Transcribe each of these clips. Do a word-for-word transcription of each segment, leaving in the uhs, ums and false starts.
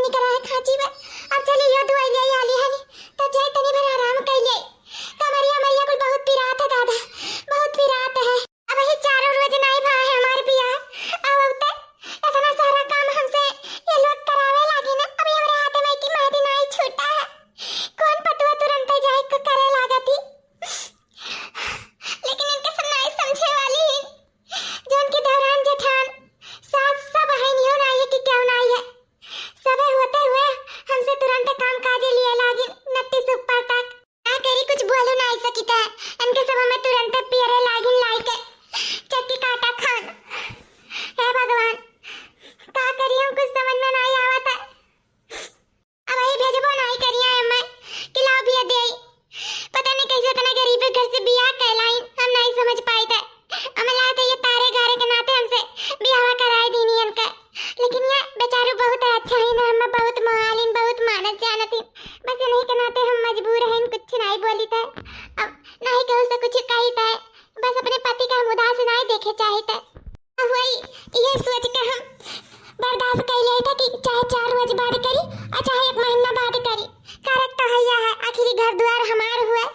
निकरा है खांची बा। अब चली यो दुआई ले आई हाली हाली, तब जाए तनी भर आराम कर ले। कमरिया मरिया कुल बहुत पिरात है दादा, बहुत पिरात है। अब ये चारों रोज नाई भा है हमार बियाह, अब अब तक इतना सारा काम हमसे ये लोग करावे लागी ना, अभी हमरे हाथ में की मेहंदी नाई छूटा है। कौन पतवा तुरंत जाए के करे लागती, लेकिन इनके सब नाई समझे वाली ही, जो उनकी देवरान जेठान सास सब है, नियो नाई है कि क्यों नाई है, सबे होते हुए हमसे तुरंत काम काजे लिए लागिन, नट्टी से ऊपर तक। का करी, कुछ बोलो नाई सकिता, इनके सब हमें तुरंत पियरे लागिन लाई के चक्की काटा खान। हे भगवान, का करी, हम कुछ समझ में नाई आवत है। अब वही भेजबो नाई करिया है मैं कि लाओ बिया दे आई। पता नहीं कैसे इतना गरीब घर से बियाह कैलाइन, हम नहीं समझ पाई थे। हमें लागत है ये तारे गारे के नाते हमसे बियाह कराए दीनी इनका। लेकिन ये बेचारू बहुत अच्छा ही ना, हमें बहुत मोहालिन, बहुत मानत जानत ही। बस इन्हीं के नाते हम मजबूर हैं, कुछ नहीं बोली थे। अब नहीं कहू से कुछ कही थे, बस अपने पति का हम उदास नहीं देखे चाहे थे। वही, ये सोच के हम बर्दाश्त कर लिया था कि चाहे चार रोज बाद करी और चाहे एक महीना बाद करी, करत तो हैया है, आखिर घर द्वार हमार हुआ।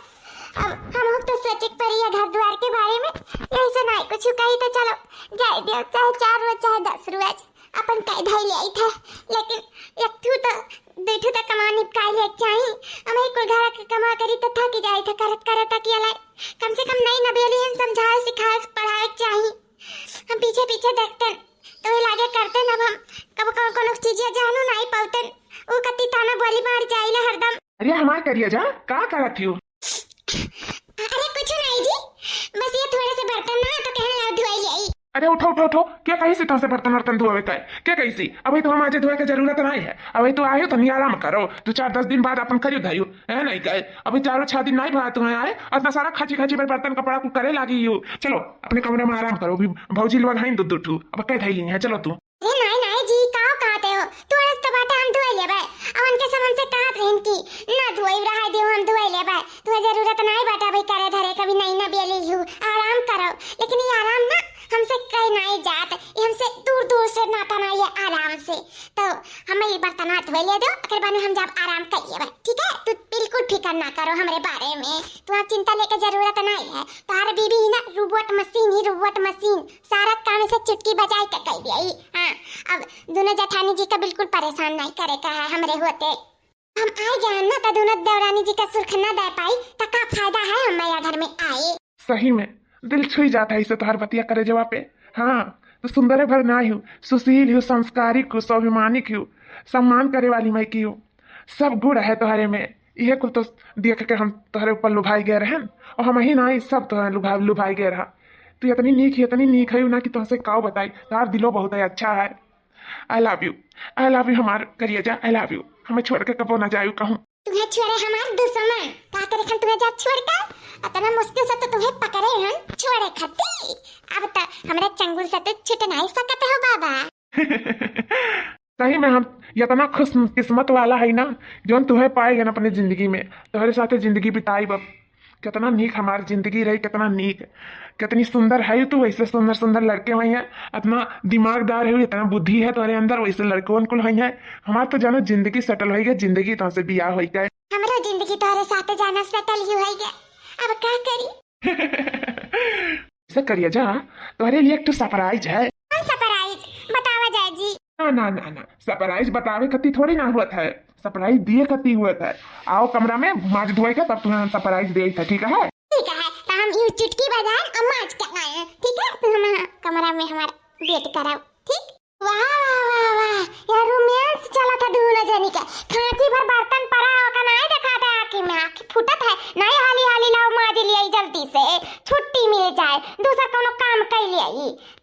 अब हम तो सोचे के पड़ी है घर द्वार के बारे में, यही से नहीं कुछ कही तो चलो जाए दियो, चाहे चार रोज चाहे दस रोज अपन कह धई ले आई था, लेकिन एक ठू तो दू ठू तो कमा निपटाए ले चाही। हम एक कुल घर के कमा करी तो थक जाए था करत करत अकेला। कम से कम नई नबेली हम समझाए सिखाए पढ़ाए चाही। हम पीछे पीछे देखतन तो ये लागे करतन, अब हम कब कौन कौन चीजें जानू नहीं पावतन, वो कत्ती ताना बोली मार जाइला हरदम। अरे हमार करिया जा, का करत हियो? अरे कुछ नहीं जी, बस ये थोड़े से बर्तन ना तो कहने लाओ धुआई ले आई। अरे उठो उठो उठो, क्या कही सी तुमसे बर्तन वर्तन धोवे का है? क्या कही सी? अभी तो हम आज धोए के जरूरत नहीं है, अभी तो आयो तो नहीं आराम करो, दो चार दस दिन बाद अपन करियो धायो। है नहीं कहे, अभी चारों छह दिन नहीं भा तुम्हें आए, इतना सारा खाची खाची पर बर्तन कपड़ा को करे लागी यू। चलो अपने कमरे में आराम करो, अभी भौजी लोग हैं दो दो ठू, अब कह धैली है, चलो तू। अरे नाई नाई जी, काव कहते हो? तू अरस तो बाटे हम धोए लेबे। अब उनके सब हमसे कहत रहन कि ना धोए रहा दे, हम धोए लेबे। तुम्हें जरूरत नहीं बाटे भाई करे धरे, कभी नहीं ना बेली हूँ, आराम करो। लेकिन ये आराम ना हमसे कहीं नहीं जात, ये हमसे दूर दूर से नाता ना ये आराम से। तो हम ये बर्तन धोए ले दो, अगर बाद में हम जब आराम कर लेबे, ठीक है? तू बिल्कुल फिक्र ना करो हमरे बारे में, तुम्हार चिंता लेके जरूरत नहीं है। तुम्हारे बीबी ही ना रोबोट मशीन ही, रोबोट मशीन, सारा काम से चुटकी बजाए के कर दिया ही। हाँ, अब दोनों जेठानी जी का बिल्कुल परेशान नहीं करे का है हमरे होते। हम आ गए ना तो दोनों देवरानी जी का सुर्ख ना दे पाई तो का फायदा है हम या घर में आए। सही में दिल छुई जाता है इसे तोहर बतिया करे जवा पे। हाँ, तो सुंदर भर ना हो, सुशील हो, संस्कारिक हो, स्वाभिमानिक हो, सम्मान करे वाली माई की हो। सब गुण है तोहरे में, इहे कुल तो देख के हम तोहरे ऊपर लुभाई गए रहन, और हम ही ना, ई सब तोहरे लुभा लुभाई गए रहा। तू इतनी नीक ही, इतनी नीक है ना कि तुमसे काव बताई, तार दिलो बहुत है, अच्छा है। I love you, I love you हमार करिएजा, I love you। हमें छोड़ के कबो ना जायू कहूँ। तुम्हें छोड़े हमार दुश्मन, का करे हम तुम्हें जा छोड़ के? इतना मुश्किल से तो तुम्हें पकड़े हम छोड़े खाती, अब तो हमरे चंगुल से तो छूट नहीं सकते हो बाबा। सही में हम इतना खुशकिस्मत वाला है ना, जौन तुहे पाए गए अपने जिंदगी में, तोहरे साथे जिंदगी बिताई बब। कितना नीक हमार जिंदगी रही, कितना नीक, कितनी सुंदर है तू। ऐसे सुंदर सुंदर लड़के हुई हैं, इतना दिमागदार है, इतना बुद्धि है तोहरे अंदर, वैसे लड़कों कुल हुई हैं। हमार तो जानो जिंदगी सेटल हो गया, जिंदगी तो से बियाह हो गए। हमरो जिंदगी तोहरे साथे जाना सेटल ही हो गया, अब का करी? ऐसा करिए जा, तोहरे लिए एक ठो सरप्राइज है। कौन सरप्राइज? बतावा जाए जी। ना ना ना ना, सरप्राइज बतावे कती थोड़ी ना हुआ था, सरप्राइज दिए कती हुआ था। आओ कमरा में, माज धोए के तब तुम्हें हम सरप्राइज दे था, ठीक है? ठीक है, तो हम यूं चुटकी बजाए और माज के आए, ठीक है? तो हम कमरा में हमारा वेट कराओ, ठीक? वाह वाह वाह वाह, यार रोमांस चला था दोनों जनी के। खांची भर बर्तन पड़ा है, ओका नाई देखा था आँखी में, आँखी फूटत है, नाई हाली हाली लाओ माज लिया जल्दी से, छुट्टी मिल जाए, दूसरा कोनो काम कर लिया।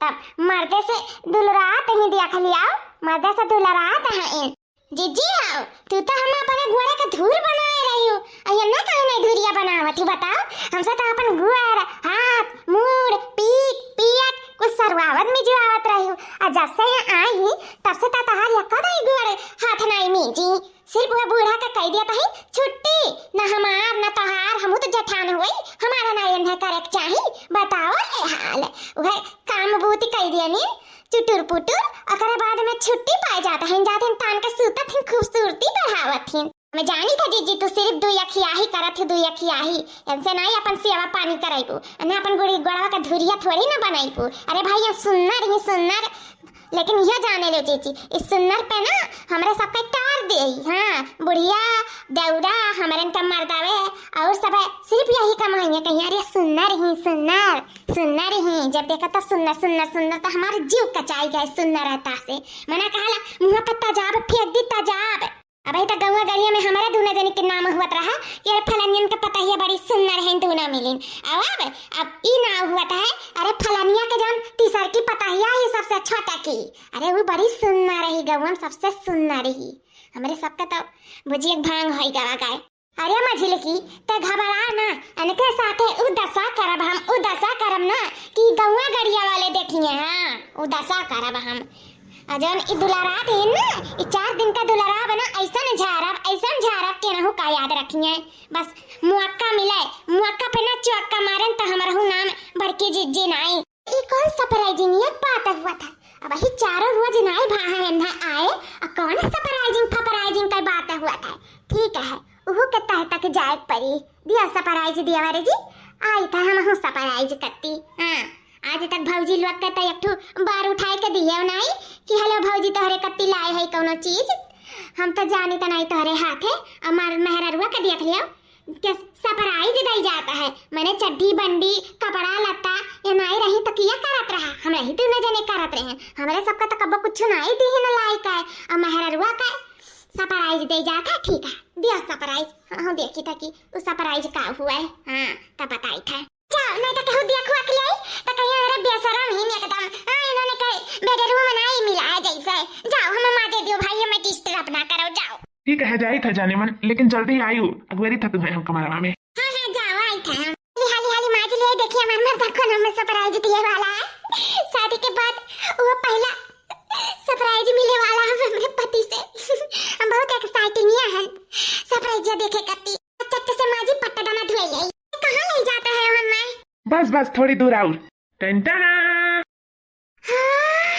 तब मर्दे से दुलरात ही देख लिया, मर्दे से दुलरात है इन। जीजी आओ, तू तो हम अपने गोड़े का धूर बनाए रही हो, और ये ना कहीं नहीं धुरिया बनावत ही, बताओ। हमसे तो अपन गोड़, हाथ, मूड़, पीठ, पियत कुछ सरवावत मिजुआवत रही हो, और जब से यहाँ आई ही तब से तो तहार यक्का दाई गोड़ हाथ नहीं मीजी। सिर्फ वह बूढ़ा का कह दिया था छुट्टी, न हमार न तोहार, हमू तो जठान हुई, हमारा ना एन्हे करे के चाही। बताओ ए हाल, वह काम बूती कह दिया नी, चुटुर पुटुर, ओकरे बाद में छुट्टी पाए जाता है। अथिन तान के सूतत हिन, खूबसूरती बढ़ावत हिन। मैं जानी था जीजी, तू सिर्फ दुई अखियाही करत ही, दुई अखियाही। इनसे नाहीं अपन सेवा पानी करइबू, ना अपन गुड़ी गोड़वा का धुरिया थोड़ी ना बनइबू। अरे भाई, ये सुन्नर ही सुन्नर, लेकिन यह जाने ले जीजी, इस सुन्नर पे ना हमरे सबके टार देई। हाँ, बुढ़िया, दौरा, हमरन का मर्दावे और सब है, सिर्फ यही कमाइए कहीं, अरे सुन्नर ही सुन्नर, सुन्नर ही। जब देखा तो सुन्नर, सुन्नर, सुन्नर, तो हमार जीव कचाई गए सुन्नर रहता से। मना कहला, मुँह पर तेजाब फेंक दी, तेजाब। अबही तो गौवा गड़िया में हमारे दूनो जनी के नाम हुअत रहा कि अरे फलनियन के पतहिया बड़ी सुन्नर है, दूनो मिलिन। अब, अब, अब ई नाम हुअत है, अरे फलनिया के जौन तीसर की पतहिया ही सबसे छोटा की, अरे वो बड़ी सुन्नर रही गौवा में, सबसे सुन्नर रही। हमरे सबका तो भुजिया के भांग होई गवा गए। अरे मझिलकी, ते घबरा ना, इनके साथे उ दशा करब हम, उ दशा करब ना कि गौवा गड़िया वाले देखिए, हाँ, उ दशा करब हम। आ जौन ई दुलारा दिन ना, ई चार दिन का दुलारा बना, ऐसन झारब, ऐसन झारब केनहू का याद रखिए। बस मौका मिले, मौका पे ना चौका मारन तो हमरहू नाम बड़की जिज्जी नाई। ई कौन surprising एक बात हुआ था? अब ही चारों रोज नाई भाहा है ना आए, आ कौन surprising फपराइजिंग का बात हुआ था? ठीक है, उहू के तह तक जाए पड़ी। दिया surprise दिया वारे जी, आई था हमहू surprise करती। हाँ, आज तक भौजी लोग के तो एक ठो बार उठाए के दिए नाई कि हेलो भौजी तोहरे कत्ती लाए है कौनो चीज। हम तो जानी तो नाई तोहरे हाथ है, हमार मेहररुआ के देख लियो के surprise दई जाता है, मने चड्डी बंडी कपड़ा लत्ता ये नाई रही तो किया करत रहा, हम रही दूनो जने करत रहे, हमरे सबका तो कब्बो कुछ नाई दी है ना लाई का, और मेहररुआ का surprise दे जाता है। ठीक है, दिया surprise। हाँ, हाँ, देखी था कि उ surprise का हुआ है। हाँ, तब बताई था। जाओ, नहीं तो कहूँ देखो अखिले, तो कहीं अरे बेशरम ही नहीं एकदम। हाँ, इन्होंने कहे bedroom में नाई मिला है जैसे। जाओ, हमें माजे दियो भाई, हमें disturb ना करो, जाओ। ठीक है, जाई था जाने मन, लेकिन जल्दी आयु, अगुवरी था तुम्हें हम कमरवा में। हाँ, हाँ, जाओ, आई था हम। हाली, हाली, हाली माज ले, देखिए, हमारे मर्दा को ना हमें surprise दिए वाला है। शादी के बाद वो पहला surprise मिले वाला है मेरे पति से। हम बहुत exciting है surprise देखे करती। चट से माजी पट्टा दाना धुए ले। कहाँ ले जाता है हमें? बस, बस, थोड़ी दूर और। टन टना। हाँ,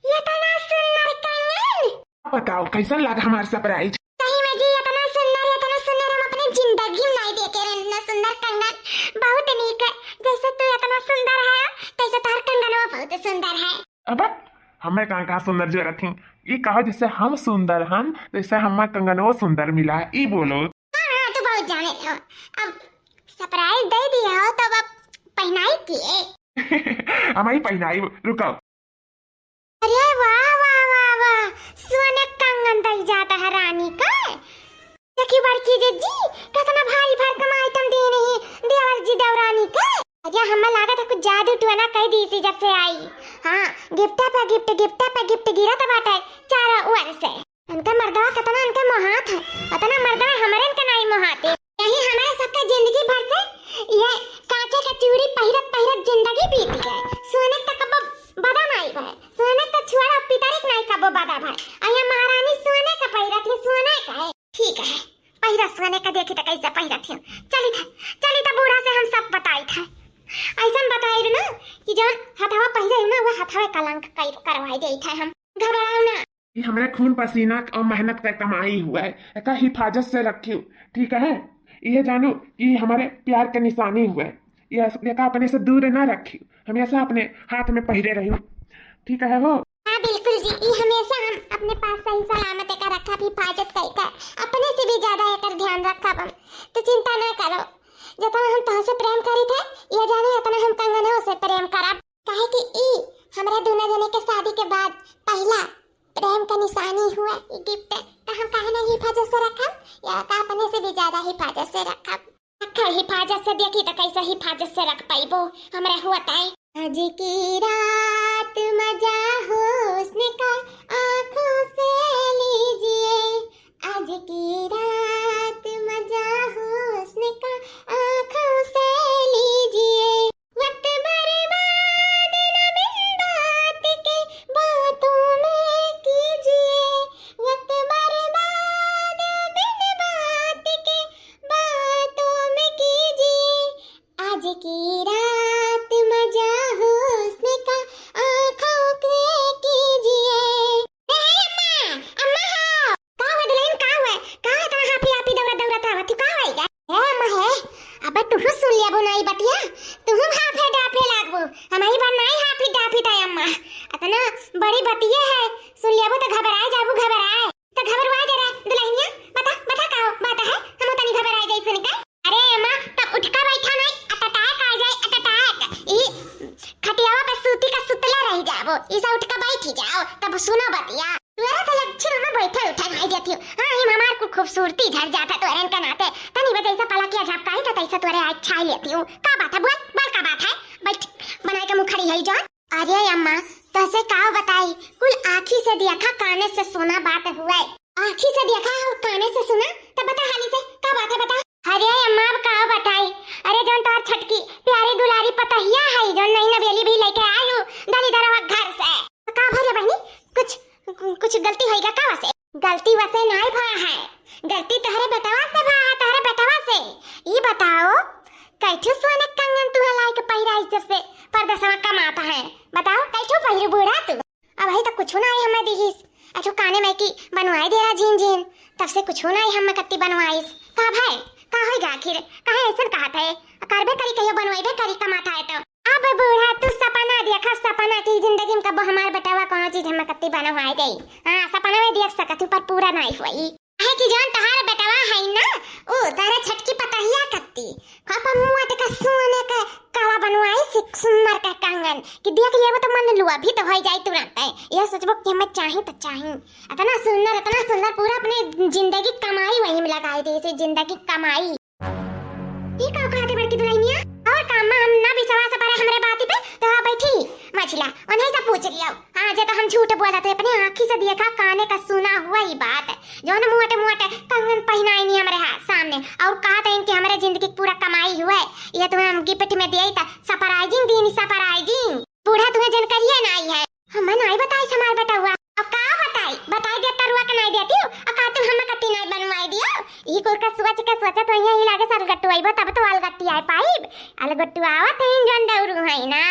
ये तो ना सुंदर कंगन। बताओ, कैसन लगा हमार surprise? सही में जी, इतना सुंदर, इतना सुंदर हम अपने जिंदगी में नहीं देखे रहे, इतना सुंदर कंगन। बहुत नीक है, जैसे तू इतना सुंदर है, तैसे तोहर कंगनवा बहुत सुंदर है। अब हमें कहाँ, कहाँ सुंदर जरूरत थी? ये कहो, जैसे हम सुंदर हन, तैसे हमार कंगनवा सुंदर मिला है, ई बोलो। हाँ, हाँ, तू बहुत जाने लो। अब surprise दे दिया हो, तब अब पहनाई के? हम ही पहनाई, रुको। अरे वाह, वाह, वाह, वाह, सोने कंगन दई जाता है रानी का। देखी बड़की जिज्जी, कितना भारी भरकम item दी नहीं देवर जी देवरानी का। अरे हमें लागत है कुछ जादू टोना कर दी सी जब से आई। हाँ, gift पे gift, gift पे gift गिरत बाटे चारों ओर से। इनका मर्दवा कितना इनके मोहात है, उतना मर्दवा हमरे इनके नाई मोहाते। यही हमारे सबके जिंदगी भर से ये कांचे का चूड़ी पहिरत पहिरत जिंदगी बीत गए। सोने तक कबो बदा नाई भय, सोने तक छुआरा पितरे के नाई कबो बदा भय। अया महारानी सोने का पहिरत है, सोने का है। ठीक है, पहिरा सोने का देखी तो कैसे पहिरत है। चली था, चली था बूढ़ा से हम सब बताई था। ऐसन बताई ना कि जौन हथवा पहिरे ना वो हथवे कलंक कर-, करवाई दे था हम। घबराओ ना। ये हमरे खून पसीना और मेहनत का कमाई हुआ है, एका हिफाजत से रखियो, ठीक है? ये जानो कि हमारे प्यार का निशानी हुआ है, ये अस-, एका अपने से दूर ना रखियो, हमेशा अपने हाथ में पहिरे रहियो, ठीक है हो? हाँ बिल्कुल जी, ये हमेशा हम अपने पास सही सलामत एका रखब, हिफाजत कई कर, अपने से भी ज्यादा एकर ध्यान रखब हम, तो चिंता ना करो। जितना हम तोहसे प्रेम करी थे, ये जानो इतना हम कंगनों से प्रेम करब। काहे कि ई हमरा दोनों जने के शादी के बाद पहला प्रेम का निशानी हुआ ई gift, तो हम काहे नहीं हिफाजत से रखब? या का अपने से भी ज्यादा हिफाजत से रखब? रखब हिफाजत से, देखी तो कैसे हिफाजत से रख पाइबो, हमरा हुआ तय। आज की रात मजा हुस्न का आँखों से लीजिए, आज की रात मजा हुस्न का आँखों से लीजिए। वक्त बर्बाद न बिन बात के बातों में कीजिए, वक्त बर्बाद बिन बात के बातों में कीजिए, आज की रात मजा हुस्न का आँखों से कीजिए। ए थी। हाँ, इम हमार कुल खूबसूरती झर जात है तोहरेन के नाते। तनी बस जैसा पलकिया झपकाई तो तैसा तोहरे आज छाई लेती हूँ। का बात है? बोल, बोल का बात है? बैठ, बनाए के मुखरी है जो। अरे अम्मा, तोहसे का बताई, कुल आँखी से देखा, काने से सुना बात हुए। आँखी से देखा और काने से सुना, तब बता हाली से, का बात है बता? अरे अम्मा, अब का बताई, अरे जौन तोहर छटकी प्यारी दुलारी पतहिया है, जौन नई नवेली भी लेके आई हूँ दलिदरवा घर से। का भरे बहनी, कुछ, कुछ गलती होइगा का वसे? गलती वसे नाई भा है, गलती तोहरे बेटवा से भा है, तोहरे बेटवा से। ई बताओ, कैठू सोने कंगन तुहे लाई के पहिराई जब से परदेसवा कमात है? बताओ, कैठू पहिरू बूढ़ा तू? अबही तो कुछो नाई हमें दिहिस। अठू काने में की बनवाई दे रहा झीन झीन, तब से कुछो नाई हमें कत्ती बनवाइस। का भाई, का होइगा आखिर? काहे ऐसन कहत है? करबे करी, कहियो बनवाइबे करी, कमात है तो। अब बूढ़ा तू सपना देखा, सपना की जिंदगी में कबो हमार बेटवा कोनो चीज हमें कत्ती बनवाई दे। हाँ, सपना में देख सकत हूँ, पर पूरा नाई हुई। काहे कि जौन तहार बेटवा है ना, ऊ तोहरे छटकी पतहिया कत्ती, कप मुआ टेका सोने के कड़ा बनवाइस, सुन्नर के कंगन, कि देख लेबो तो मन लोभी तो होई जाई तुरंत। ये सोचबो कि हमें चाही तो चाही। इतना सुन्नर, इतना सुन्नर, पूरा अपने जिंदगी कमाई वही में लगाई देइस, जिंदगी कमाई। ई का कहते बड़की दुल्हनिया? और का अम्मा, हम ना विश्वास परे हमरे बाती पे, तो हाँ बैठी मझिला, उन्हें से पूछ लियो। हाँ, जे तो हम झूठ बोलत है, अपने आँखी से देखा, काने का सुना हुआ ई बात। जौन मोटे मोटे कंगन पहिनाई नी हमरे हाथ सामने, और कहत है इनके हमरे जिंदगी के पूरा कमाई हुए, ये तुम्हें हम गिफ्ट में दिए था, सरप्राइजिंग दीनी, सरप्राइजिंग। बूढ़ा तुम्हें जानकारिये नाई है। हमें नाई बताइस हमार बेटवा। अब का बताई? बताई देता रुआ के नाई देती हूँ। अब का तुम हमें कत्ती नाई बनवाई दियो? ई कुल का सोच के सोचत वहीं ही लागे साल गट्टू आइबो, तब तो अलगट्टी आए पाइब। अलगट्टू आवत है इन जौन दौरू है ना।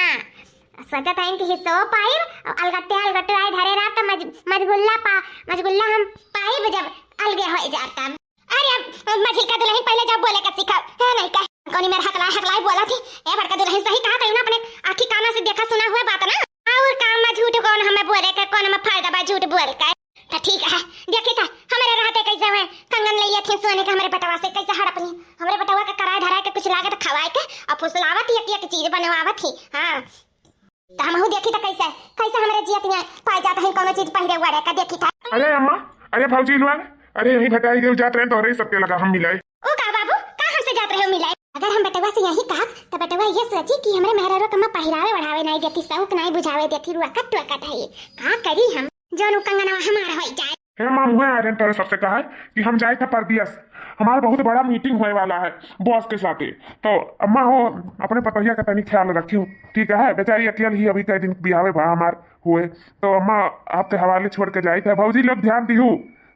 सोचत है इनके हिस्सो पाइब। अब अलगट्टे अलगट्टू आए धरे रहा तो मज-, मजगुल्ला पा-, मजगुल्ला हम पाइब जब अलगे हो जाता। अरे अब मझिलका दुल्हन पहिले जब बोले के सीखब, है नहीं का? कौनी मेर हकलाए हकलाए बोला थी। ए बड़का दुल्हन सही कहा तई ना, अपने आँखी काना से देखा सुना हुआ बात ना। और काम में झूठ कौन हमें बोले के, कौन हमें फायदा बा झूठ बोल के? तो ठीक है, देखी था हमरे रहते कैसे हुए कंगन ले थी सोने के हमरे बेटवा से, कैसे हड़पनी। हमरे बेटवा के कराए धराए के कुछ लागत खवाए के और फुसलावत एक एक चीज बनवावत ही। हाँ, त हमहू देखी त कैसे, कैसे हमरे जियत में पाई जात है कौनो चीज पहिरे ओढ़े का, देखी था। अरे अम्मा, अरे भौजी लोग, अरे यहीं भेटाई गई, जात रहे तोहरे सबके लगा हम मिले। ओ का बाबू, का हमसे जात रहे मिले? अगर हम बेटवा से यही कहा त बेटवा ये सोची कि हमरे मेहरारू के अम्मा पहिरावे ओढ़ावे नहीं देती, शौक नहीं बुझावे देती, रुआ कट टुआ कट है। का करी हम, जौन उ कंगनवा हमार होई जाए। हे माँ, मुहे आर्यन तोरे सबसे कहा है कि हम जाए थे परदेस, हमार बहुत बड़ा मीटिंग होए वाला है बॉस के साथे। तो अम्मा हो, अपने पतोहिया का तनी ख्याल रखियो, ठीक है? बेचारी अकेल ही अभी कई दिन बियाहे भा हमार हुए, तो अम्मा आपके हवाले छोड़ के जाए थे। भौजी लोग ध्यान दिहू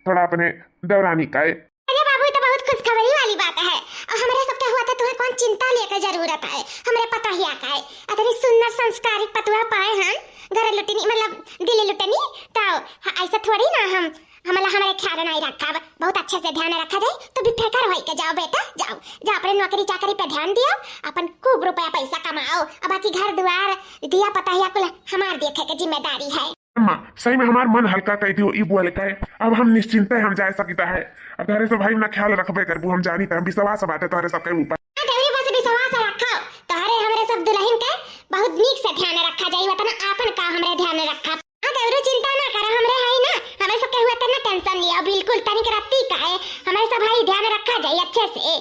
थोड़ा अपने देवरानी का। अरे बाबू, ये तो बहुत खुशखबरी वाली बात है। और हमरे सबके हुआ था, तुम्हें कौन चिंता लेके जरूरत है? हमरे पतोहिया का है, अतनी सुंदर संस्कारी पतोहिया पाए हैं, घर लुटनी, मतलब दिल लुटनी, तो ह-, ऐसा थोड़ी ना हम, हमला हमरे ख्याल नहीं रखब, बहुत अच्छे से ध्यान रखा जाए। तो बेफिकर होई के जाओ बेटा, जाओ, जाओ अपने नौकरी चाकरी पे ध्यान दियो, अपन खूब रुपया पैसा कमाओ, अब बाकी घर दुआर दिया पतोहिया कुल हमार देखे के जिम्मेदारी है। अम्मा, सही में हमार मन हल्का कर दियो ई बोल के। अब हम निश्चिंत है, हम जा सकिता है। अब तोहरे सब भाई ना ख्याल रखबे करबू, हम जानी त हम विश्वास बाटे तोहरे सबके ऊपर। हाँ, देवरी बस विश्वास रखो, तोहरे हमरे सब दुल्हन के बहुत नीक से ध्यान रखा जाई, वतना आपन का हमरे ध्यान रखा। हाँ, देवरू चिंता ना करो, हमरे है ना, हमरे सबके हुआ तना टेंशन लिया, बिल्कुल तनिक रत्ती का है, हमरे सब भाई ध्यान रखा जाई अच्छे से।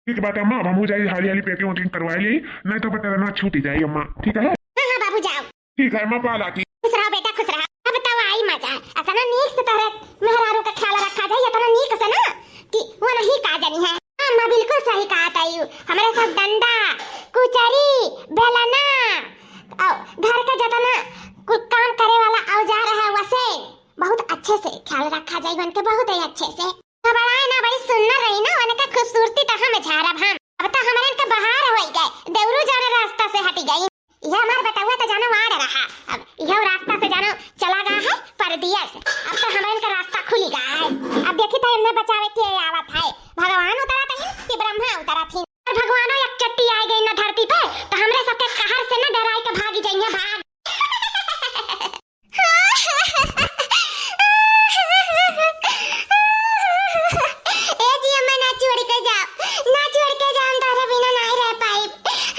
ठीक बात अम्मा, अब हमहू जाई हाली हाली packing वैकिंग करवाई ली, नहीं तो पता ना छूटी जाई अम्मा, ठीक है? हाँ, हाँ बाबू जाओ। ठीक है अम्मा, पाला की। खुश रहा बेटा, खुश रहा। अब तो आई मजा, अतना नीक से तोहरे मेहरारू का ख्याल रखा जाई, अतना नीक से ना कि वो नहीं का जानी है। हाँ, अम्मा बिल्कुल सही कहा ताई, हमरे सब डंडा, कुचरी, बेलना, और घर का जतना कुल काम करे वाला औजार है वसे बहुत अच्छे से ख्याल रखा जाई, उनके बहुत ही अच्छे से। घबराए ना, बड़ी सुंदर रही ना, उनका खूबसूरती तो हम झारब हम। अब तो हमरे इनका बहार होई गए, देवरू जाने रास्ता से हटी गई। यह हमार बेटवा तो जानो आड़ रहा, अब यह रास्ता से जानो चला गया है परदेस। अब तो हमरे इनका रास्ता खुली गया है। अब देखी तो इन्हें बचावे के आवत है, भगवान उतरा थी कि ब्रह्मा उतरा थी। और भगवानो एक चट्टी आ गई ना धरती पे, तो हमरे सबके कहर से ना डराई के भागी जाइए, भाग। ए जी, हमें ना छोड़ के जाओ, ना छोड़ के जाओ, हम तोहरे बिना नहीं रह पाइब,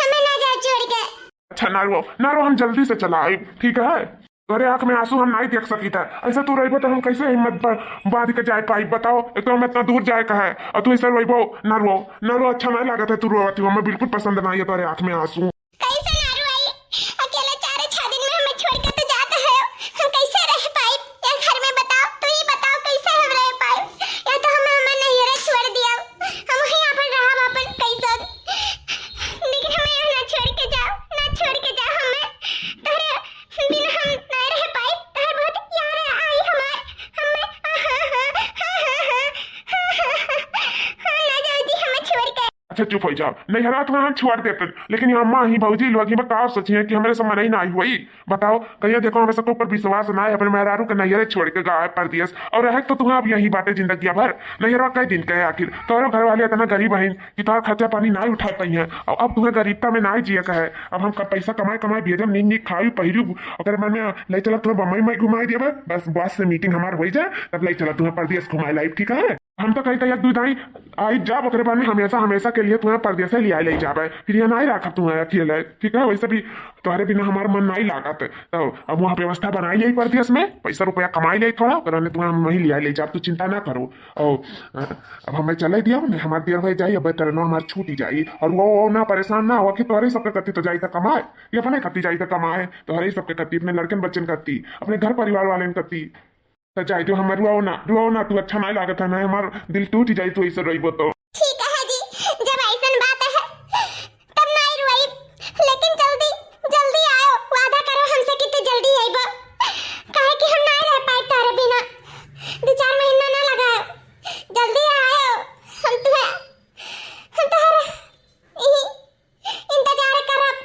हमें ना जाओ छोड़ के। अच्छा ना रो, ना रो, हम जल्दी से चला आइब, ठीक है? तोरे आँख में आँसू हम नाहीं देख सकीत है। ऐसे तू रहिबो तो हम कैसे हिम्मत ब-, बाँध के जाए पाई, बताओ? एक तो हमें इतना दूर जाए का है और तू ऐसे रोइबो, ना रो, ना रो, अच्छा नाहीं लागत है तू रोवत हो, हमें बिल्कुल पसंद नाहीं है तोरे आँख में आँसू। कैसे ना रोई? अकेले चार छह दिन में हमें छोड़ के तो जात है, हम कैसे रह पाई ये घर में? बताओ, तू ही बताओ, कैसे हम रह पाई? या तो हमें हमारे नैहरे छोड़ दिया, हम वहीं अपन रहब अपन कैसे, लेकिन हमें यहाँ ना छोड़ के जाओ, ना छोड़ के जाओ हमें। तोरे बिन हम ना रह पाई, तोहर बहुत याद आई हमार, हमें, हाँ, हाँ, हाँ, ना जाओ जी हमें छोड़ के। अच्छा चुप हो जाओ, नैहरा तो हम छोड़ देते, लेकिन ये अम्मा ही भौजी लोग ही में का सोचिए कि हमरे से मनई ना हुई। बताओ, कहिया देखो हमें सबके ऊपर विश्वास ना है, अपने मेहरारू के नैहरे छोड़ के गए परदेस, और रहे तो तुम्हें अब यही बाटे जिंदगी भर। नैहरवा कई दिन का है आखिर, तोहरो घर वाले इतना गरीब हैं कि तोहर खर्चा पानी ना उठा पाई हैं, और अब तुम्हें गरीबता में ना जिए का है। अब हम क-, पैसा कमाए कमाए भेजम, नीक नीक खाई पहिरू, ओकरे मन में ले चला तुम्हें बम्बई में घुमाई देबे। बस बॉस से मीटिंग हमार हो जाए, तब ले चला तुम्हें परदेस घुमाए लाइफ, ठीक है? हम तो कही था एक दू दाई आई जाब, ओकरे बाद में हमेशा, हमेशा के लिए तुम्हें परदेसे लिया ले जाबे, फिर यहाँ नहीं रखब तुम्हें अकेले, ठीक है? वैसे भी तुम्हारे बिना हमार मन नहीं लागत, तो अब वहाँ व्यवस्था बनाई ले परदेस में, पैसा रुपया कमाई ले थोड़ा, ओकरे बाद में तुम्हें हम वहीं लिया ले जाब, तू चिंता ना करो। और अ, अब हमें चले दिया, नहीं हमार देर हो जाई, अब ट्रेनो हमार छूट ही जाई। और वो, वो ना परेशान ना हो कि तोहरे सबके कत्ती तो जाई त कमाए, ये अपने कत्ती जाई त कमाए, तोहरे सबके कत्ती, अपने लड़कन बच्चन कत्ती, अपने घर परिवार वाले कत्ती। तो जाए दो, हमें रुआओ ना, रुआओ ना, तू अच्छा नहीं लागत है ना, हमार दिल टूट जाए तू ऐसे रोइबो तो। ठीक है जी, जब ऐसन बात है तब नहीं रुआई, लेकिन जल्दी, जल्दी आयो, वादा करो हमसे कि तू जल्दी आइबो, काहे कि हम नहीं रह पाए तारे बिना, दो चार महीना ना लगाओ, जल्दी आयो, हम तुम्हें, हम तुम्हारा यही इंतजार करब।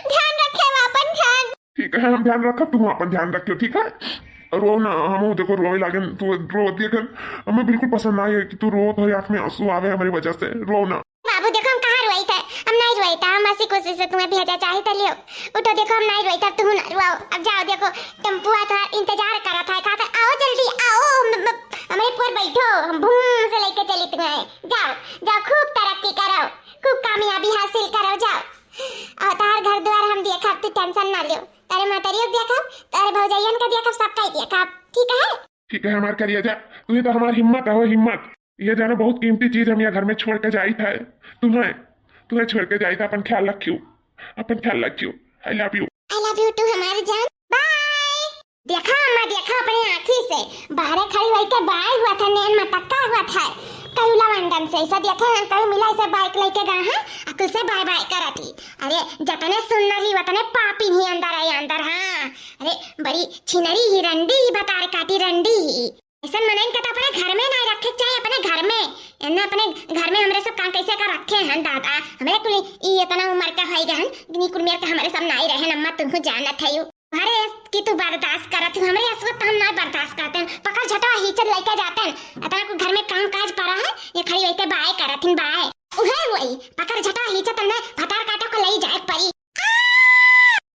ध्यान रखे अपन, ध्यान। ठीक है, हम ध्यान रखब, तू अपन ध्यान रखियो, ठीक है? रो ना, हम देखो रोवे लागेन, तू रो देख, हमें बिल्कुल पसंद ना आए कि तू रो, तो आँख में आंसू आवे हमारी वजह से, रो ना। बाबू देखो हम कहाँ रोई थे, हम नहीं रोई थे, हम हंसी खुशी से तुम्हें भेजा चाहे तो लियो। उठो देखो हम नहीं रोई थे, अब तू ना रुआओ, अब जाओ देखो टेम्पुआ तो इंतजार करत है, कहा था आओ जल्दी आओ, हम, हम, हमारे पर बैठो, हम भूम से लेके चली तुम्हें, जाओ, जाओ खूब तरक्की करो, खूब कामयाबी हासिल करो, जाओ। और तार घर द्वार हम देखब, तू टेंशन ना लियो। तारे महतरियो के देखब, तारे भौजैयन का देखब, सबका ही देखब, ठीक है? ठीक है हमार करिया जा, तू ही तो हमार हिम्मत हो, हिम्मत। ये जाना बहुत कीमती चीज हम यहाँ घर में छोड़ के जाई था, तुम्हें, तुम्हें छोड़ के जाई था। अपन ख्याल रखियो, अपन ख्याल रखियो। I love you। I love you too हमारे जान। Bye। देखा अम्मा, देखा अपने आँखी से, बाहरे खड़ी होई के बाय हुआ था, नैन मटक्का हुआ था। कई लवंडन से ऐसा देखे हैं, कई मिला ऐसे बाइक लेके गए हैं, अकुल से बाय बाय करत ही। अरे जतने सुंदर ही वतने पापी ही अंदर है अंदर, हाँ। अरे बड़ी छिनरी ही, रंडी ही, बतार काटी रंडी ही। ऐसन मनइन के तो अपने घर में नहीं रखे के चाहिए, अपने घर में। एन्ने अपने घर में हमरे सब काम कैसे का रखे हैं दादा, हमरे कुल ई इतना उम्र का होई गहन, इतनी कुल मेर के हमरे सब नहीं रहे, अम्मा तुमको जानत है यू। अरे कि तू बर्दाश्त करत हूँ, हमरे असवत हम ना बर्दाश्त करते हैं। पकड़ झटवा हीचत लेके जाते हैं, इतना को घर में काम काज पड़ा है, ये खड़ी वैसे बाय करत हिन बाय। उहे वही पकड़ झटवा हीचत हमने भतार काटो को ले जाए परी। आ!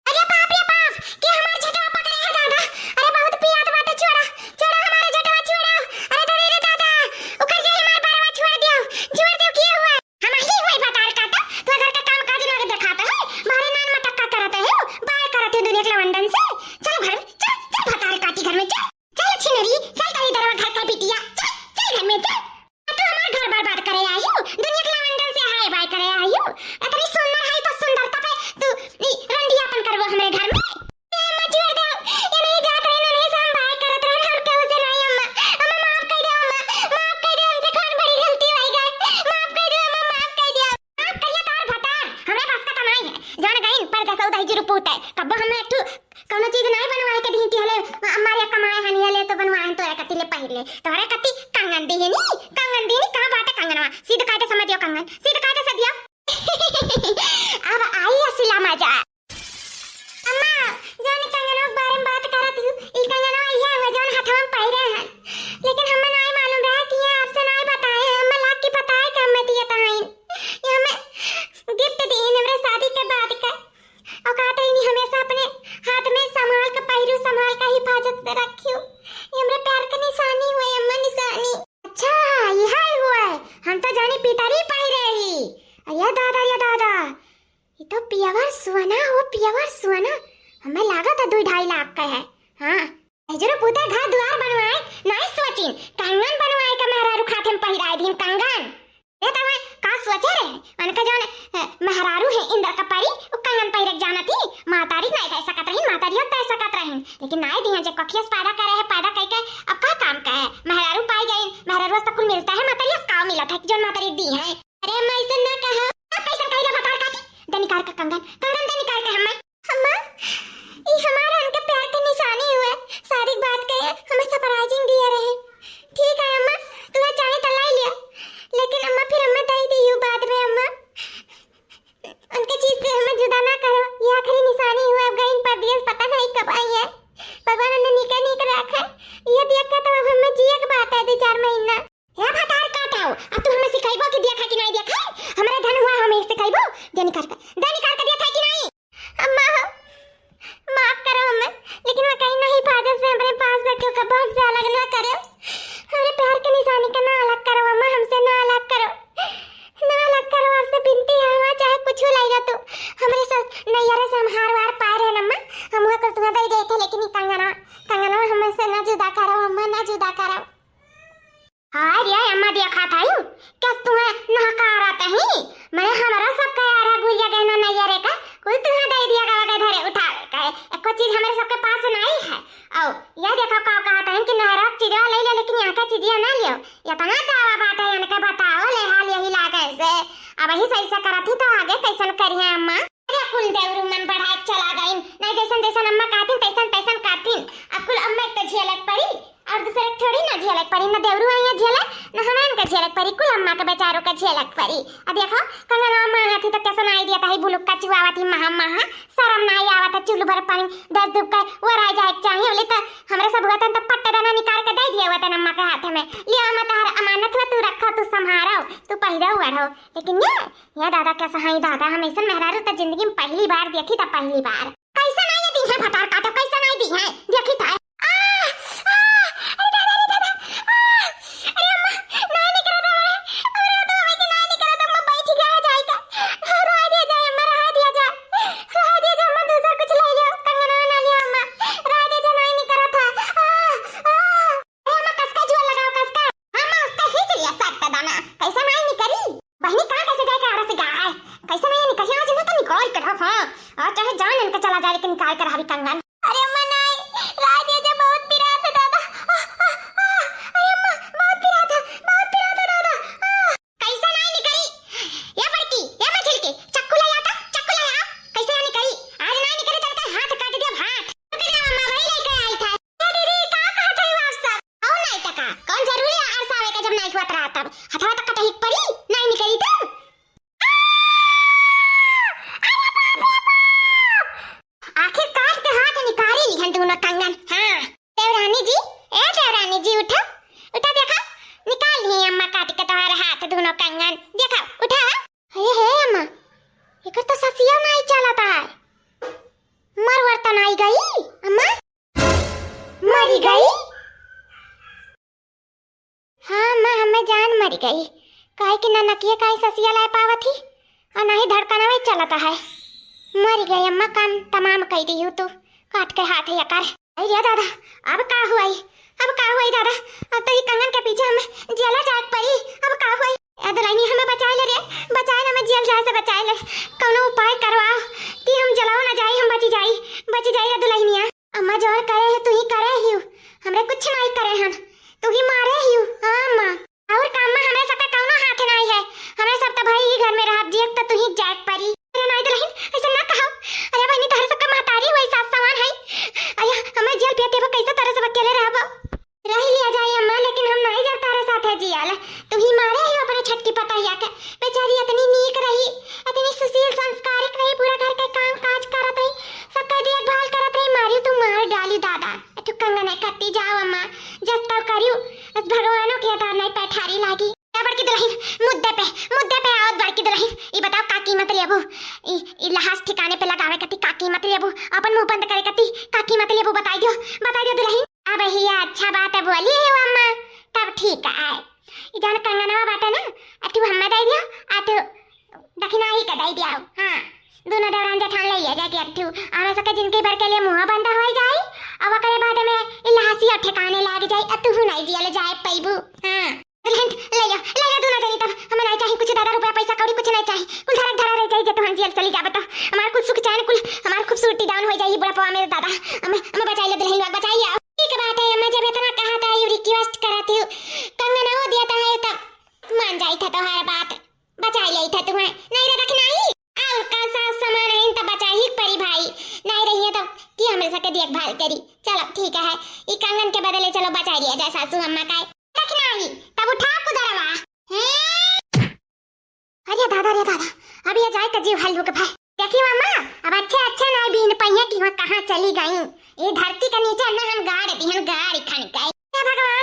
अरे बाप रे बाप, के हमार झटवा पकड़े है दादा? अरे बहुत पियात बाटे, छोड़ा, छोड़ा हमारे झटवा, छोड़ा। अरे दादा रे दादा, उखड़ जाए हमार बरवा, छोड़ दियो, छोड़ दियो, के हुआ? हम ही हुए भतार काटा, तू घर का काम काज ना देखाता है, बाहरे नान मटक्का करत है, बाय करत है दुनिया के लवंडन से। चलो घर में, चल, चल भतार काटी घर में, चल, चल छिनरी, चल तारी दरवा घर का बिटिया, चल, चल घर में, चल। तू हमार घर बर्बाद करे आयु, दुनिया के लवंडन से हाय बाय करे आयु। इतनी सुंदर है तो सुंदरता पे तू ई रंडियापन करबो हमरे घर में। ए अम्मा छोड़ दो, ये नहीं जात रहे, नहीं से हम बाय करत रहे, हम केहू से नहीं अम्मा। अम्मा माफ कर दो अम्मा, माफ कर दो, हमसे कौन बड़ी गलती हो गई, माफ कर दो अम्मा, माफ कर दो। माफ करिए तोर भतार, हमरे पास का कमाई है, जान गई परदेसौ दही जुरु पूत है, कब्बो हमें एक ठू कौनो चीज नहीं बनवाए के दी कि हले अम्मा रे कमाए हनी हले तो बनवाए हन तोरे कति ले पहिर ले, तोरे कति कंगन दी हनी, कंगन दी हनी, कहाँ बाटे कंगनवा? सीध कायदे से दियो कंगन, सीध कायदे से दियो। अब आई असला मजा। अम्मा, जौन कंगनवा के बारे में बात करत हूँ, ई कंगनवा इहे हुए जौन हथवा में पहिरे हन, लेकिन हमें नहीं मालूम रहा कि ये आपसे नहीं बताए हैं, अम्मा लाग के बताए कि हमें दिए तहाइन, ये हमें गिफ्ट दी हमरे शादी के बाद का। और कहत रही हमेशा अपने हाथ में संभाल के पहिरू, संभाल के हिफाजत से रखियो। ये हमरे प्यार के निशानी हुए अम्मा, निशानी। अच्छा, यह हुआ है। हम तो जानी पितरी पाई रही। ये दादा, ये दादा, ये तो पियवर सोना हो, पियवर सोना। हमें लागत है दुई ढाई लाख का है। हाँ, जरूर पूता घर दुआर बनवाए, नाई सोचिन, कंगन बनवाए का मेहरारू खाते में पहिराए दिन कंगन। ए तवे का सोचे रहे? उनका जौन, अ, मेहरारू है इंदर का परी, उ कंगन पहिरे के जानत ही, मातारी नाई दे सकत रहीन, मातारी दे सकत रहीन, लेकिन नाई दिया जे कखियस पैदा करे है, पैदा कई के अब का काम का है? मेहरारू पाई गई, मेहरारू से तो कुल मिलता है, मातारी से का मिलत है कि जौन मातारी दी है? अरे अम्मा, ऐसे ना कहा। अब कैसन कहिला भतार काटी? दे निकाल के कंगन, कंगन दे निकाल के हम्मा। अम्मा, ई हमार उनके प्यार के निशानी हुए। शादी के बाद के हमें surprising दिए रहे। ठीक है अम्मा, तुम्हें चाहे तो लाई लिया, लेकिन अम्मा फिर हमें दे दियो बाद में अम्मा। उनके चीज से हमें जुदा ना करो, ये आखिरी निशानी हुए। अब गई परदेस, पता नहीं कब आई है। भगवान उन्हें नीके नीक रखे। ये देख के तो अब हमें जिए के बात है दो चार महीना। हे भतार काटाओ, अब तू हमें सिखाइबो कि देखा कि नहीं देखा? हमरे धन हुआ हमें सिखाइबो? दे निकाल के, दे निकाल के देखा कि नहीं? अम्मा हो, माफ करो हमें, लेकिन मैं कहीं नहीं हिफाजत से हमरे पास रखियो, कब हमसे अलग ना करो। हमरे प्यार के निशानी का ना अलग करो अम्मा, हमसे ना अलग करो, ना अलग करो, आपसे बिनती है अम्मा, चाहे कुछ हो लेगा तू। हमरे साथ नैहरे से हम हार वार पाए रहे अम्मा, हम वहाँ कुल तुम्हें दे देते, लेकिन ये कंगना, कंगना हमसे ना जुदा करो अम्मा, ना जुदा करो। हाय रे अम्मा, देखा था ही, कस तुम्हें नहकारा तही, मने हमरा सब का यार गुरिया गहना नैहरे का, कुल तुम्हें दे दिया गवा के धरे उठावे का, एको चीज हमरे सबके पास नहीं है। औ, यह देखो का कहा था कि नहरा चीजवा ले ले, लेकिन यहाँ का चीजिया ना लियो। इतना दावा बात है, इनके बताओ, ले हाल यही लागे से, अब ही सही से करत ही तो आगे कैसन करिए अम्मा? अरे कुल देवरू मन बढ़ाए चला गईन, नहीं जैसन जैसन अम्मा कहतीन तैसन तैसन कहतीन। अब कुल अम्मा एक तो झेलक पड़ी और दूसरे थोड़ी ना झेलक पड़ी, ना देवरू आई है झेले, ना हमें इनका झेलक पड़ी, कुल अम्मा के बेचारों का झेलक पड़ी। अब देखो कंगना अम्मा हाथी तो कैसन आई दिया था, बुलुक का चुआवत ही महा महा, शर्म ना आई आवत है, चुल्लू भर पानी दस धूप का वो रह जाए के चाहिए, बोले तो हमरे सब हुआ था तो पट्टे दाना निकाल के दे दिया हुआ था अम्मा के हाथ में, लिया अम्मा तहर अमानत हुआ, तू रखो, तू संभारो, तू पहिरो ओढ़ो, लेकिन ये या दादा, कैसा है दादा, हम ऐसन मेहरारू त जिंदगी में पहली बार देखी था, पहली बार। कैसा नहीं ये दी है भतार काटो, कैसा नहीं दी है, देखी था। आ, आ, अरे दादा, अरे दादा, आ, अरे अम्मा, नहीं निकला था हमारे, अरे तो हमें कि नहीं निकला था, अम्मा बैठ गया है जाए का, रहा दिया जाए अम्मा, रहा दिया जाए, रहा दिया जाए अम्मा, दूसरा कुछ ले लियो, कंगना ना लियो अम्मा, रहा दिया जाए, नहीं निकला था। आ, आ। ए, अम्मा, कसका जुआ लगाओ, कसका। हाँ, अम्मा, उसका खींच लिया साग का दाना। कैसा नाई निकरी? बहिनी, कहाँ कैसे जाए का आड़ा से गाय? कैसे नहीं निकरी? आज इन्हें तो निकाल के रहो, हाँ। और चाहे जान इनका चला जाए, लेकिन निकाल के रहा भी कंगन। अरे अम्मा, नाई, राय दे जा, बहुत पिरात है दादा। आ, आ, आ, अरे अम्मा, बहुत पिरात है, बहुत पिरात है दादा। आ। कैसे नाई निकरी? ये बड़की, ये मझिलकी, चक्कू ले आता, चक्कू ले आओ। कैसे नाई निकरी? आज नाई निकरी तो इनका हाथ काट दिया, हाथ। रुक जा अम्मा, वही लेके आई था। ए दीदी, का कहत है आप सब? और नहीं तो का? कौन जरूरी है अरसावे का, जब नहीं हुआ रहा तब? हथवा तो कटही पड़ी, नहीं निकली तो। आ! अरे बाप रे बाप! आखिर काट के हाथ निकाली लिहन दोनों कंगन। हाँ, देवरानी जी, ए देवरानी जी, उठो, उठो, देखो, निकाल ली अम्मा काट के तुम्हारे हाथ दोनों कंगन, देखो, उठो। हे, हे अम्मा, एकर तो ससिया नहीं चलता है। मर वर तो नहीं गई अम्मा? मरी गई? हाँ अम्मा, हमें जान मरी गई, काहे कि ना नकिया काहे ससिया लाए पावत ही, और ना ही धड़कनवे चलत है। मरी गई अम्मा, काम तमाम कई दी हूँ तू, काट के हाथ ही अकर। अरे दादा, अब का हुआ ई? अब का हुआ ई दादा? अब तो ई कंगन के पीछे हम जेला जाए के पड़ी। अब का हुआ ई? ए दुल्हनी, हमें बचाए ले रे, बचाए ले, हमें जेल जाए से बचाए ले। कौनो उपाय करवाओ कि हम जेलवा ना जाई, हम बची जाई, बची जाई रे दुल्हनिया। अम्मा जौन करे है तू ही करे हियो, हमरे कुछ नहीं करे हन, तू ही मारे हियो। हाँ अम्मा। और का अम्मा, हमरे सबका कौनो हाथ नहीं है, हमरे सब तो भाई ही घर में रहब, जियब तो तू ही जाए के पड़ी। अरे नहीं दुल्हन, ऐसे ना कहो। अरे बहनी, तोहरे सबका महतारी हुई, सास समान है। अरे हमें जेल पियते वो कैसे तरह से अकेले रहबो? रह लिया जाए अम्मा, लेकिन हम नहीं जब तारे साथ है जियाला। तू ही मारे ही अपने छटकी पतैया के। बेचारी इतनी नीक रही, इतनी सुशील संस्कारिक रही, पूरा घर के काम काज करत रही, सबका देखभाल करत रही, मारी तू मार डाली दादा। ए तू कंगन कत्ती जाओ अम्मा, जब तब करियो, बस भगवानों के अतार नहीं पैठारी लागी। ए बड़की दुल्हन, मुद्दे पे, मुद्दे पे आओ बड़की दुल्हन, ई बताओ का कीमत लेबू? ई, ई लहास ठिकाने पे लगावे कती का कीमत लेबू? अपन मुंह बंद करे कती का कीमत लेबू? बताई दियो, बताई दियो दुल्हन। अब ही अच्छा बात बोली है अम्मा, तब ठीक है। ई जौन कंगनवा बाटे ना, अ तू हम्मे दे दियो, अ तू दखिनाही के दे दियो। हाँ, दुनो देवरान जेठान ले लिया जाके एक ठू, हमें सके जिनकी भर के लिए मुंह बंद हो जाई, अब ओकरे बाद में इलासी और ठिकाने लाग जाई, अ तू नहीं जियल जाए पैबू। हाँ। दुल्हन, ले लो, ले लो दुनो जनी तब। हमें नहीं चाही कुछ दादा, रुपया पैसा कौड़ी कुछ नहीं चाही। कुल धरा धरा रह जाई, जे तोहन जियल चली जाबे तो। हमार कुल सुख चैन, कुल हमार खूबसूरती down हो जाई बुढ़ापा में दादा। हमें, हमें बचाई लो दुल्हन लोग, बचाई लो। ठीक बात है अम्मा, जब इतना कहा था, यू request करा थी, कंगन वो दिया था है तब मान जाई था तोहार बात, बचाई ली था तुम्हें। नहीं रे रखना ही। और का सास समान है तो बचाई परी भाई, नहीं रही है तो कि हमरे सके देखभाल करी। चलो ठीक है, ई कंगन के बदले चलो बचाई लिया जाए सासू अम्मा का। रखना ही, तब उठाओ कुदरवा। हैं? अरे दादा रे दादा, अब ये जाए का जीव हल्लुक भाई। देखी अम्मा, अब अच्छे अच्छे नहीं बीन पाइए कि वहाँ कहाँ चली गई। ये धरती के नीचे न हम गाड़ दिहन, गाड़ खन गए। हे भगवान,